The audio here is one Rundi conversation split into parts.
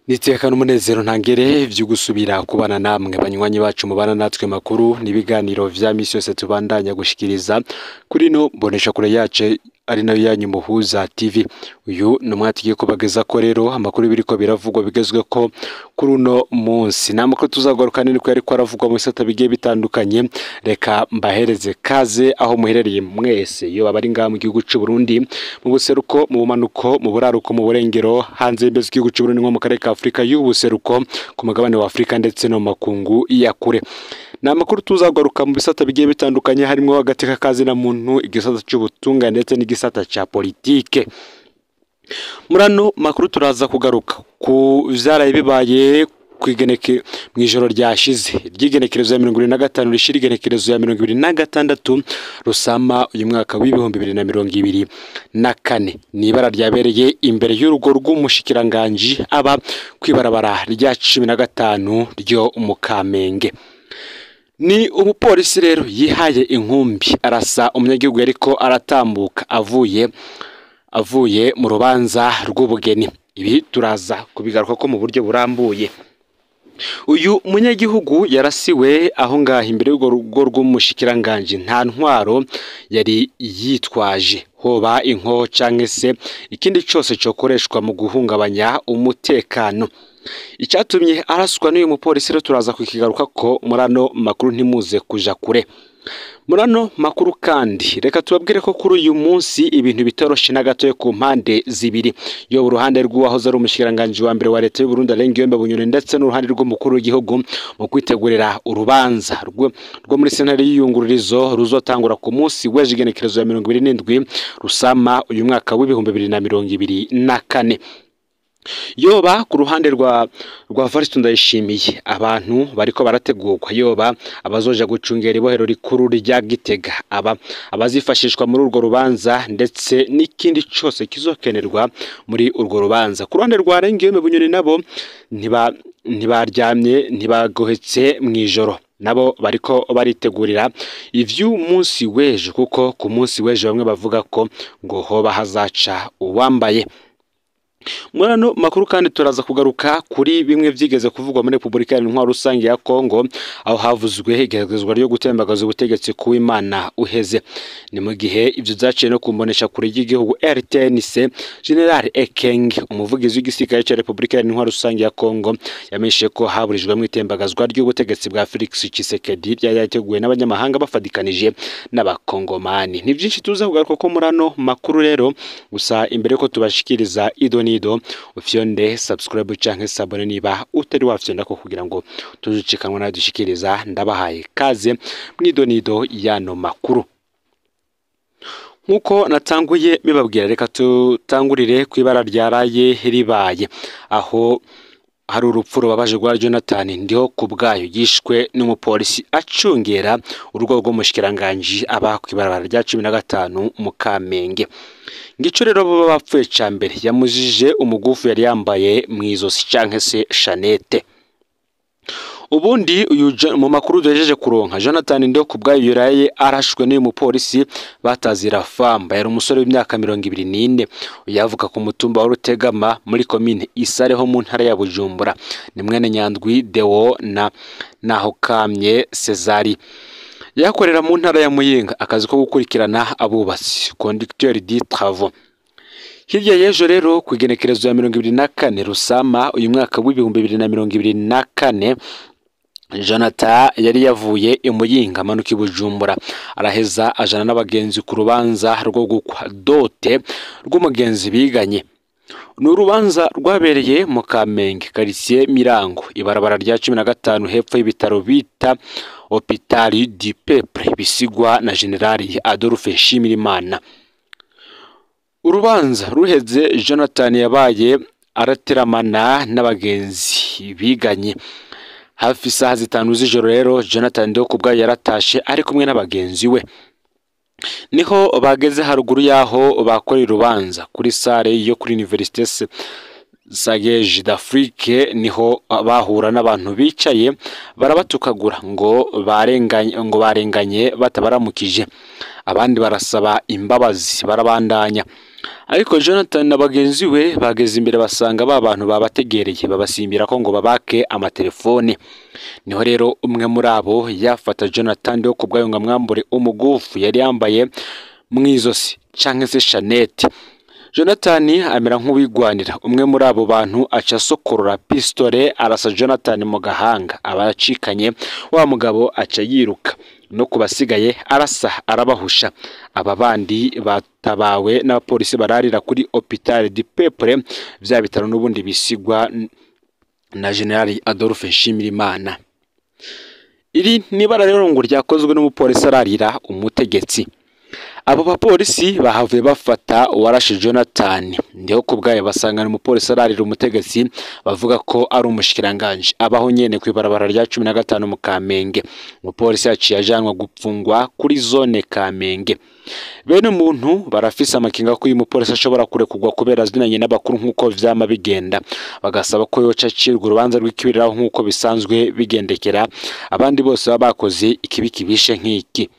Niteka n'umunezero ntangere vyo gusubira kubana namwe banywanyi bacu mubana natwe makuru n'ibiganiro vya misi yose tubandanya gushikiriza kuri no mbonesha kure yacu ari nayo yanyu Muhuza TV. Uyu ni umwanya tugiye kubageza ko rero amakuru biriko biravugwa bigezwe ko kuri uno munsi. Ni amakuru tuzagaruka nini ko yariko aravugwa mu bisata bigiye bitandukanye. Reka mbahereze kaze aho muherereye mwese, iyo baba ari ngaha mu gihugu c'u Burundi, mu buseruko, mu bumanuko, mu buraruko, mu burengero, hanze y'imbibe z'igihugu c'u Burundi nko mu karere ka Afrika y'ubuseruko, ku mugabane wa Afrika ndetse no mu makungu ya kure. Ni amakuru tuzagaruka mu bisata bigiye bitandukanye harimwo agateka kazina muntu, igisata c'ubutungane ndetse n'igisata ca politike. Muri ano makuru turaza kugaruka ku vyaraye bibaye kwigeneke mw'ijoro ryashize ry'igenekerezo ya 25 rishira igenekerezo ya 26 Rusama uyu mwaka w'2024. Ni ibara ryabereye imbere y'urugo rw'umushikiranganji aba kwibarabara rya 15 ryo mu Kamenge. Ni umupolisi rero yihaye inkumbi arasa umunyagihugu yariko aratambuka avuye mu rubanza rw'ubugeni. Ibi turaza kubigaruka ko mu buryo burambuye. Uyu munyagihugu yarasiwe aho ngaho imbere y'urwo rugo rw'umushikiranganji, nta ntwaro yari yitwaje, hoba inko canke se ikindi cose cokoreshwa mu guhungabanya umutekano. Icatumye araswa n'uyu mupolisi rero turaza kukigaruka ko muri ano makuru, ntimuze kuja kure. Muri ano makuru kandi reka tubabwire ko kuri uyu munsi ibintu bitoroshe na gatoya ku mpande zibiri, yo uruhande rw'uwahoze ari umushikiranganji wa mbere wa leta y'u Burundi Alain Guillaume Bunyoni ndetse n'uruhande rw'umukuru w'igihugu mu kwitegurira urubanza rwo muri sentare y'iyungururizo ruzotangura ku munsi w'ejo igenekerezo ya 27 Rusama uyu mwaka w'2024. Yoba ku ruhande rwa Evariste Ndayishimiye abantu bariko barategurwa, yoba abazoja gucungera ibohero rikuru rya Gitega, aba abazifashishwa muri urwo rubanza ndetse n'ikindi cose kizokenerwa muri urwo rubanza. Ku ruhande rwa Alain Guillaume Bunyoni nabo ntibaryamye, ntibagohetse mw'ijoro, nabo bariko baritegurira ivy'umunsi w'ejo, kuko ku munsi w'ejo bamwe bavuga ko ngo hoba hazaca uwambaye. Muri ano makuru kandi turaza kugaruka kuri bimwe vyigeze kuvugwa muri Republika Iharanira Rusange ya Kongo, aho havuzwe igeragezwa ryo gutembagaza ubutegetsi kuw'Imana uheze. Ni mu gihe ivyo vyaciye no kumbonesha kure y'igihugu RTNC. General Ekeng, umuvugizi w'igisirikare ca Republika Iharanira Rusange ya Kongo, yamenyesheje ko haburijwemwo itembagazwa ry'ubutegetsi bwa Felix Tshisekedi ryari ryateguwe n'abanyamahanga bafadikanije n'abakongomani. Ni vyinshi tuza kugaruka ko muri ano makuru rero, gusa imbere ko tubashikiriza ido nido, ufyonde subscribe canke sabone niba utari wafyonda ko kugira ngo tuzucikanwa nayo dushikiriza. Ndabahaye kaze mwido nido yano makuru. Nkuko natanguye bibabwira, reka tutangurire kwibara ryaraye ribaye aho hari urupfu rubabaje rwa Jonathan Ndiho kubwayo yishwe n'umupolisi acungera urugo rw'umushikiranganji aba kwibarabara rya 15 mu Kamenge. Ngico rero baba bapfuye ca mbere yamujije umugufu yari yambaye mw'izosi canke se shanete. Ubundi uyu mu makuru duhejeje kuronka, Jonathan Ndiho kubwayo yaraye arashwe n'uyu mupolisi batazira famba. Yari umusore w'imyaka 24, yavuka ku mutumba wa Rutegama muri komine Isare ho mu ntara ya Bujumbura. Ni mwene Nyandwi Deo na Nahokamye Cesari. Yakorera mu ntara ya Muyinga akazi ko gukurikirana abubatsi, conducteur di travaux. Hirya y'ejo rero ku igenekerezo ya 24 Rusama uyu mwaka w'2024, Jonathan yari yavuye i Muyinga amanuka i Bujumbura, araheza ajana n'abagenzi ku rubanza rwo gukwa dote rw'umugenzi biganye. Ni urubanza rwabereye mu Kamenge, quartier Mirango, ibarabara rya 15 hepfo y'ibitaro bita Hôpital du Peuple bisigwa na General Adolphe Nshimirimana. Urubanza ruheze, Jonathan yabaye arateramana n'abagenzi biganye. Hafi isaha 5 z'ijoro rero Jonathan Ndiho kubwayo yaratashe ari kumwe n'abagenzi we. Niho bageze haruguru yaho bakorera urubanza kuri sale yo kuri Université Sageje d'Afrique, niho bahura n'abantu bicaye barabatukagura ngo barenganye batabaramukije, abandi barasaba imbabazi barabandanya. Ariko Jonathan na bagenzi we bageze imbere basanga ba bantu babategereye, babasimbira ko ngo babake amatelefone. Niho rero umwe muri abo yafata Jonathan wo kubwayo ngo amwambure umugufu yari yambaye mu izosi canke se shanete. Jonathan amera nk'uwigwanira, umwe muri abo bantu aca asokorora pistole arasa Jonathan mu gahanga, aba yacikanye, wa mugabo aca yiruka no kubasigaye arasa arabahusha. Aba bandi batabawe n'abapolisi bararira kuri Hôpital du Peuple, vya bitaro n'ubundi bisigwa na General Adolphe Nshimirimana. Iri nibara rero ngo ryakozwe n'umupolisi ararira umutegetsi. Abo bapolisi bahavuye bafata uwarashe Jonathan ndiho kubwayo, basangana umupolisi ararira umutegetsi bavuga ko ari umushikiranganje abaho nyene kw'ibarabara rya 15 mu Kamenge. Umupolisi yaciye ajanwa gupfungwa kuri zone Kamenge. Bene umuntu barafise amakinga ko uyu mupolisi ashobora kurekurwa kubera azinanye n'abakuru nk'uko vyama bigenda, bagasaba ko yoca acirwa urubanza rw'ikibiriraho nk'uko bisanzwe bigendekera abandi bose baba bakoze ikibi kibishe nk'iki.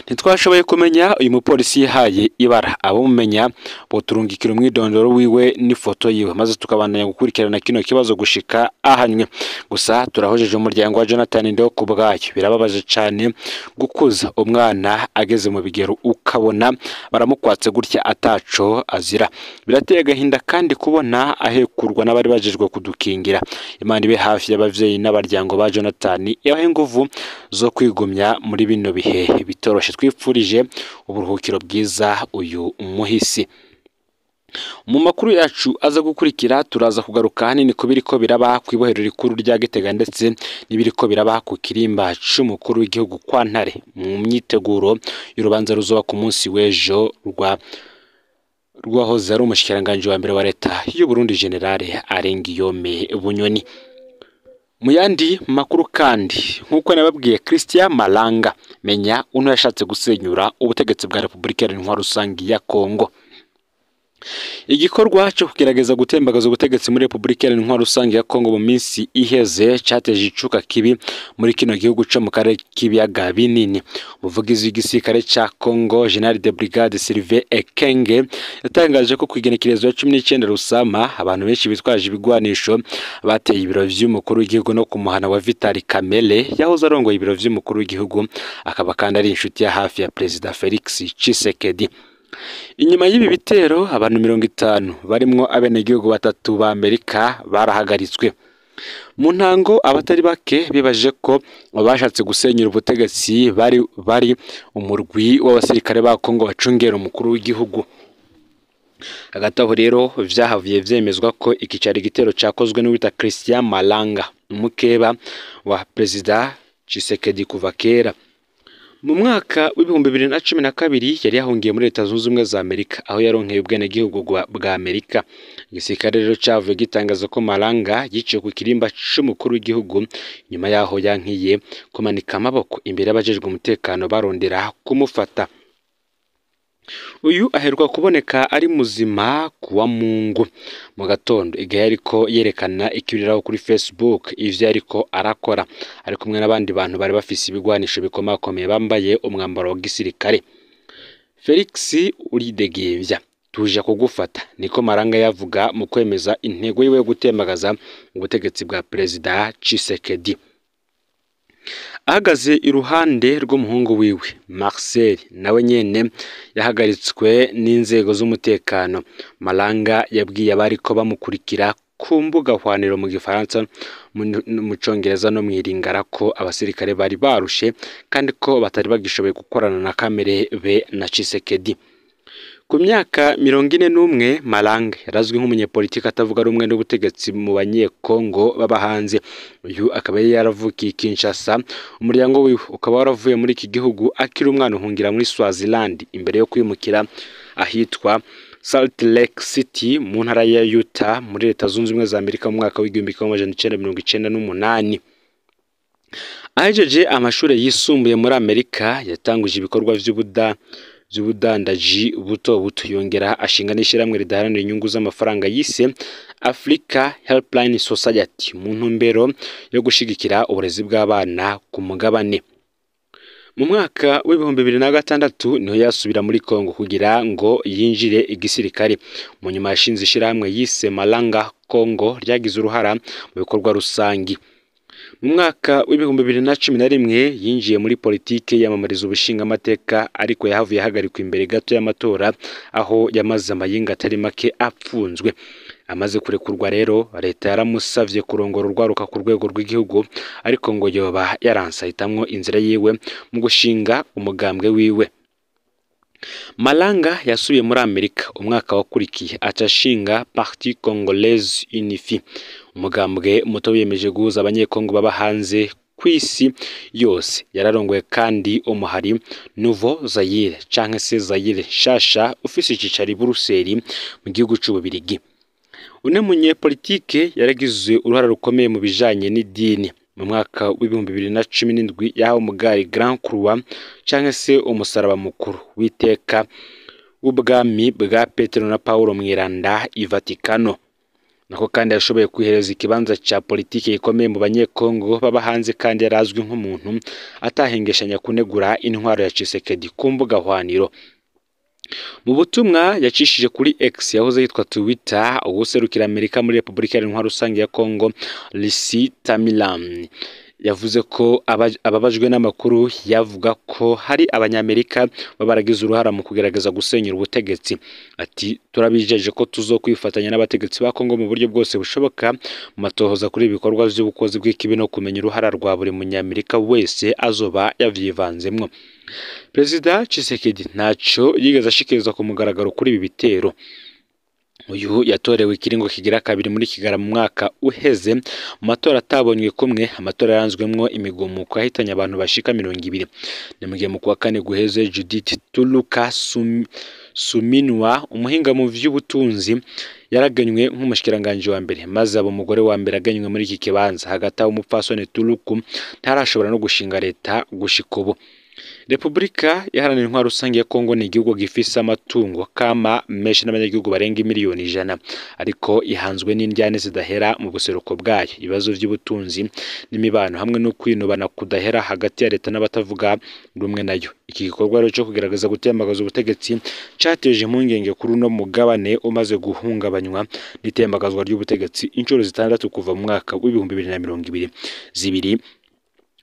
Ntitwashoboye kumenya uyu mupolisi yihaye ibara, abamumenya boturungikira umwidondoro wiwe n'ifoto yiwe, maze tukabandanya gukurikirana kino kibazo gushika ahanywe. Gusa turahojeje umuryango wa Jonathan Ndiho kubwayo. Birababaje cane gukuza umwana ageze mu bigero ukabona baramukwatse gutya ataco azira. Birateye agahinda kandi kubona ahekurwa n'abari bajejwe kudukingira. Imana ibe hafi y'abavyeyi n'abaryango ba Jonathan, ibahe inguvu zo kwigumya muri bino bihe bitoroshe. Twifurije uburuhukiro bwiza uyu muhisi. Mu makuru yacu aza gukurikira turaza kugaruka hanini ku biriko biraba kw'ibohero rikuru rya Gitega ndetse n'ibiriko biraba ku kirimba c'umukuru w'igihugu kwa Ntare mu myiteguro y'urubanza ruzoba ku munsi w'ejo rwahoze ari umushikiranganje wa mbere wa leta y'u Burundi General Arengiyome Bunyoni. Mu yandi makuru kandi nk'uko nababwiye, Christian Malanga menya uno yashatse gusenyura ubutegetsi bwa Repubulika Iharanira Rusangi ya Kongo. Igikorwa cyo kugerageza gutembagaza ubutegetsi muri Repubulika Iharanira Rusangi ya Kongo mu minsi iheze cyateje icuka kibi muri kino gihugu cyo mu karere k'ibiyaga binini. Umuvugizi w'igisirikare ca Kongo General de Brigade Sylvain Ekenge yatangaje ko kw'igenekerezo ya 19 Rusama abantu benshi bitwaje ibigwanisho bateye ibiro vy'umukuru w'igihugu no ku muhana wa Vital Kamerhe yahoze arongoye ibiro vy'umukuru w'igihugu, akaba kandi ari inshuti ya hafi ya Perezida Felix Tshisekedi. Inyuma y'ibi bitero abantu 50 barimwo abenegihugu batatu ba Amerika barahagaritswe. Mu ntango abatari bake bibaje ko abashatse gusenyura ubutegetsi bari umurwi w'abasirikare ba Kongo bacungera umukuru w'igihugu. Hagati aho rero vyahavuye vyemezwa ko iki cari igitero cakozwe n'uwita Christian Malanga, umukeba wa Perezida Tshisekedi kuva kera. Mu mwaka w'2012 yari yahungiye muri Leta Zunze Ubumwe za Amerika aho yaronkeye ubwenegihugu bwa Amerika. Igisirikare rero cavuye gitangaza ko Malanga yiciwe ku kirimba c'umukuru w'igihugu nyuma yaho yankiye kumanika amaboko imbere y'abajejwe umutekano barondera kumufata. Uyu aheruka kuboneka ari muzima kuwa Mungu mu gatondo igihe yariko yerekana ikibiriraho kuri Facebook ivyo yariko arakora, ari kumwe n'abandi bantu bari bafise ibigwanisho bikomakomeye bambaye umwambaro wa gisirikare. Felix uridegembya tuje kugufata, niko Malanga yavuga mu kwemeza intego yiwe yo gutembagaza ubutegetsi bwa Perezida Tshisekedi. Ahagaze iruhande rw'umuhungu wiwe Marcel nawe nyene yahagaritswe n'inzego z'umutekano. Malanga yabwiye abariko bamukurikira ku mbuga hwaniro mu Gifaransa, mu Congereza no mw'iringara ko abasirikare bari barushe kandi ko batari bagishoboye gukorana na Kamerhe be na Tshisekedi. Ku myaka 41 Malanga yarazwi nk'umunyepolitiki atavuga rumwe n'ubutegetsi mu banyekongo baba hanze. Uyu akaba yari yaravukiye Kinshasa, umuryango wiwe ukaba waravuye muri iki gihugu akiri umwana uhungira muri Swaziland imbere yo kwimukira ahitwa Salt Lake City mu ntara ya Utah muri Leta Zunze Ubumwe za Amerika mu mwaka w'1998. Ahejeje amashuri yisumbuye muri Amerika yatanguje ibikorwa vy'ubudandaji buto buto, yongera ashinga n'ishyirahamwe ridaharanira inyungu z'amafaranga yise Africa Helpline Society mu ntumbero yo gushigikira uburezi bw'abana ku mugabane. Mu mwaka w'2006 niho yasubira muri Kongo kugira ngo yinjire igisirikare. Mu nyuma yashinze ishirahamwe yise Malanga Congo ryagize uruhara mu bikorwa rusangi. Mu mwaka w'2011 yinjiye muri politike yamamariza ubushingamateka, ariko yahavuye ahagarikwa imbere gato y'amatora, aho yamaze amayinga atari make apfunzwe. Amaze kurekurwa rero, leta yaramusavye kurongora urwaruka ku rwego rw'igihugu, ariko ngo yoba yaranse ahitamwo inzira yiwe mu gushinga umugambwe wiwe. Malanga yasubiye muri Amerika umwaka wakurikiye, aca ashinga Parti Congolaise Unifi, umugambwe muto wiyemeje guhuza abanyekongo baba hanze kw'isi yose. Yararongoye kandi umuhari Nouveau Zaire canke se Zaire nshasha, ufise icicaro i Buruseli mu gihugu c'Ububirigi. Uno munyepolitike yaragize uruhara rukomeye mu bijanye n'idini. Mu mwaka w'2017 yahawe umugari Grand Croix canke se umusaraba mukuru w'iteka w'ubwami bwa Petero na Paulo Mweranda i Vatikano. Nako kandi yashoboye kwihereza ikibanza ca politike gikomeye mu banyekongo baba hanze, kandi yarazwi nk'umuntu atahengeshanya kunegura intwaro ya Tshisekedi ku mbuga hwaniro. Mu butumwa yacishije kuri X yahoze yitwa Twitter, uwuserukira Amerika muri Repubulika Iharanira Rusange ya Kongo, Lisi Tamilan, yavuze ko ababajwe n'amakuru yavuga ko hari abanyamerika baba baragize uruhara mu kugerageza gusenyera ubutegetsi. Ati turabijeje ko tuzokwifatanya n'abategetsi ba Kongo mu buryo bwose bushoboka mu matohoza kuri ibikorwa vy'ubukozi bw'ikibi no kumenya uruhara rwa buri munyamerika wese azoba yavyivanzemwo. Perezida Tshisekedi ntaco yigeze ashikiriza ku mugaragaro kuri ibi bitero. Uyu yatorewe ikiringo kigira kabiri muri Kigarama mu mwaka uheze mu matora atabonywe kumwe, amatora yaranzwemwo imigumuko yahitanye abantu bashika 20. Ni mugihe mu kuwa kane guheze Judith Tuluka Suminwa, umuhinga mu vy'ubutunzi, yaragenywe nk'umushikiranganje wa mbere, maze abo umugore wa mbere agenywe muri iki kibanza. Hagati aho umupfasoni Tuluku ntarashobora no gushinga leta gushika ubu. Repubulika Iharanira Intwaro Rusange ya Kongo ni igihugu gifise amatungo kama menshi n'abanyagihugu barenga miliyoni 100, ariko ihanzwe n'indyane zidahera mu buseruko bwayo, ibibazo vy'ubutunzi n'imibano hamwe no kwinubana kudahera hagati ya leta n'abatavuga rumwe nayo. Iki gikorwa rero cyo kugerageza gutembagaza ubutegetsi cateje impungenge kuri uno mugabane umaze guhungabanywa n'itembagazwa ry'ubutegetsi inshuro 6 kuva mu mwaka w'2020, 2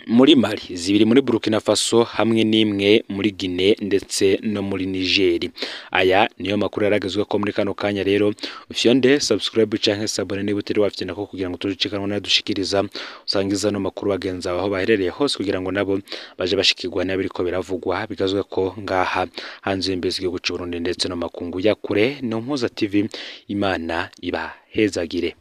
muri Mali, 2 muri Burkina Faso hamwe n'imwe muri Guinea ndetse no muri Niger. Aya niyo makuru yaragezwe ko muri kano kanya. Rero ufyonde subscribe canke sabone niba utari wafyenda ko kugira ngo tujikanwa nadushikiriza, usangiza no makuru bagenza aho baherereye hose kugira ngo nabo baje bashikirwa n'abiriko biravugwa bigazwe ko ngaha hanze y'imbezi y'igihugu c'u Burundi ndetse no makungu ya kure. No Mpuza TV, Imana ibahezagire.